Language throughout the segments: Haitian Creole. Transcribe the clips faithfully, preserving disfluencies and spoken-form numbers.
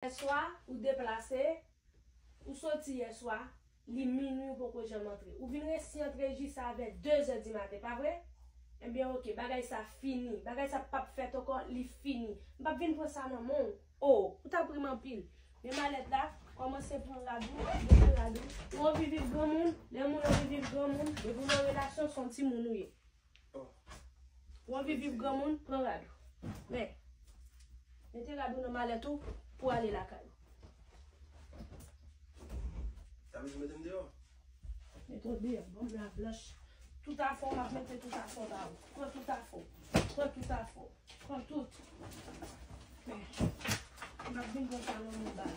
Yèswa, ou deplase, ou soti yèswa, li minwi, ou poko janm antre. Ou vin resi antre jis avè de zè di maten, pa vre? Ebyen, oke, bagay sa fini. Bagay sa p ap fèt ankò, li fini. M p ap vin pran sa nan men w. O, ou t ap ri m anpil. Men malèt la, kòmanse pran rad ou, mete rad ou. Ou anvi viv granmoun, lè moun anvi viv granmoun, depi w nan relasyon, se yon timoun ou ye. Ou anvi viv granmoun, pran rad ou. Men, mete rad ou nan malèt ou pou ale lakay ou. Sa vle di mete m deyò? Mete w deyò, ban m la blanch. Tout afè w, m ap mete tout afè w ba ou. Pran tout afè w. Pran tout afè w. Pran tout. Men, m ap vin pran sa nan men w, baz.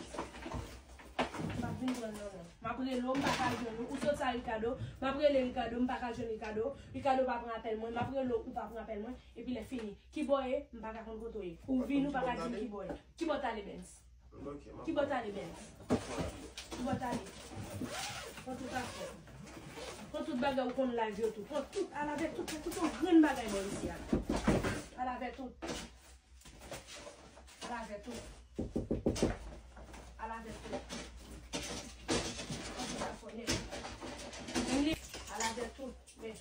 M ap vin pran nan men w. M ap rele w, m pa ka jwenn ou. Ou sot sa Ricardo, m ap rele Ricardo, m pa ka jwenn Ricardo. Ricardo pa pran apèl mwen, m ap rele w, ou pa pran apèl mwen. Epi lè fini, kibò ye, m pa ka konn kote w ye. Ou vin, ou pa ka di m kibò ye. Kibò t ale, Benz? Kibò t ale, Benz? Kibò t ale? Pran tout afè w. Pran tout bagay ou konn live yo tou. Pran tout, al avè tout, pran tout yon grenn bagay bò isi a la. Al avè tout. Al avè tout. Al avè tout. Pran tout afè w nèt. Al avè tout. Men.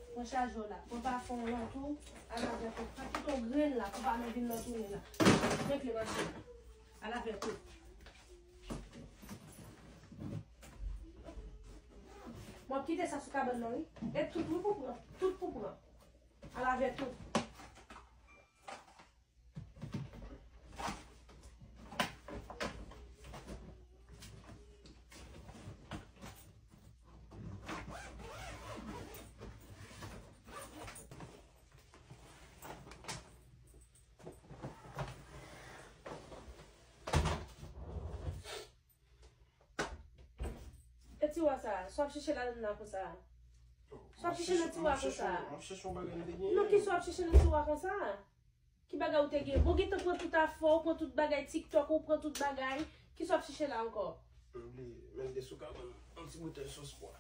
Pran chaje w la. Pran pafon w lan tou. Al avè tout. Pran tout yon grenn la. Pou pa nan vin nan tounen la. Regle mache la. Al avè tout. M ap kite sa sou kabann nan, wi. E tout, wi, pou pran. Tout pou pran. Al avè tout. E tiwa sa, sa w ap chèche ladann la konsa? Sa w ap chèche nan tiwa konsa? M ap chèche yon bagay m te genyen. Non, ki sa w ap chèche nan tiwa konsa? Ki bagay ou te gen? Bon, gentan pran tout afè w, pran tout bagay TikTok ou, pran tout bagay. Ki sa w ap chèche la ankò? M bliye, men m te sou kabann. Yon ti boutèy sòs pwa.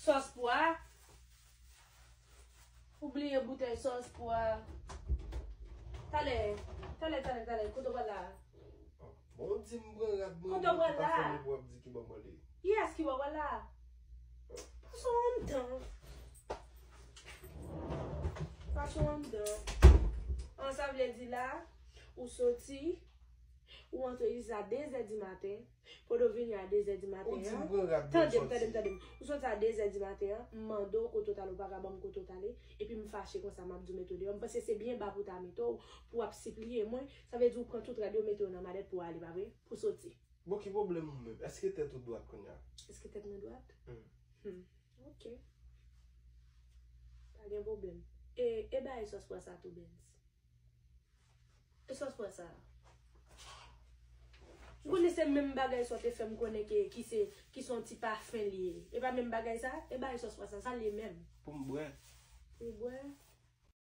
Sòs pwa? Ou bliye boutèy sòs pwa. Talè, talè, talè, talè, kote w pral la? Bon, ou di m pran rad mwen, kote w pral la? Ou pa fè m pou w ap di ki bò m prale. Yes, ki bò w pral la? Pase w anndan. Pase w anndan. An, sa vle di la, ou soti, ou antre jis a de zè di maten. Pandan w vini a de zè di maten an, tande m, tande m, tande m. Ou soti a de zè di maten an, m mande w kote w t ale, ou pa ka ban m kote w t ale, epi m fache konsa, m ap di w mete w deyò. M panse se byen ba pou w ta mete w, pou w ap sipliye mwen. Sa vle di ou pran tout rad yo, mete yo nan malèt pou w ale, pa vre? Pou w soti. Bon, ki pwoblèm ou menm? Èske tèt ou dwat kounye a? Èske tèt mwen dwat? Hmm. Hmm. Ok. Pa gen pwoblèm. E, e bagay sòs pwa sa tou, Benz? E sòs pwa sa? Ou konnen se menm bagay sa w te fè m konnen ke, ki se, ki se yon ti pafen li ye. E pa menm bagay sa? E bagay sòs pwa sa, sa l ye menm? Pou m bwè. Pou w bwè?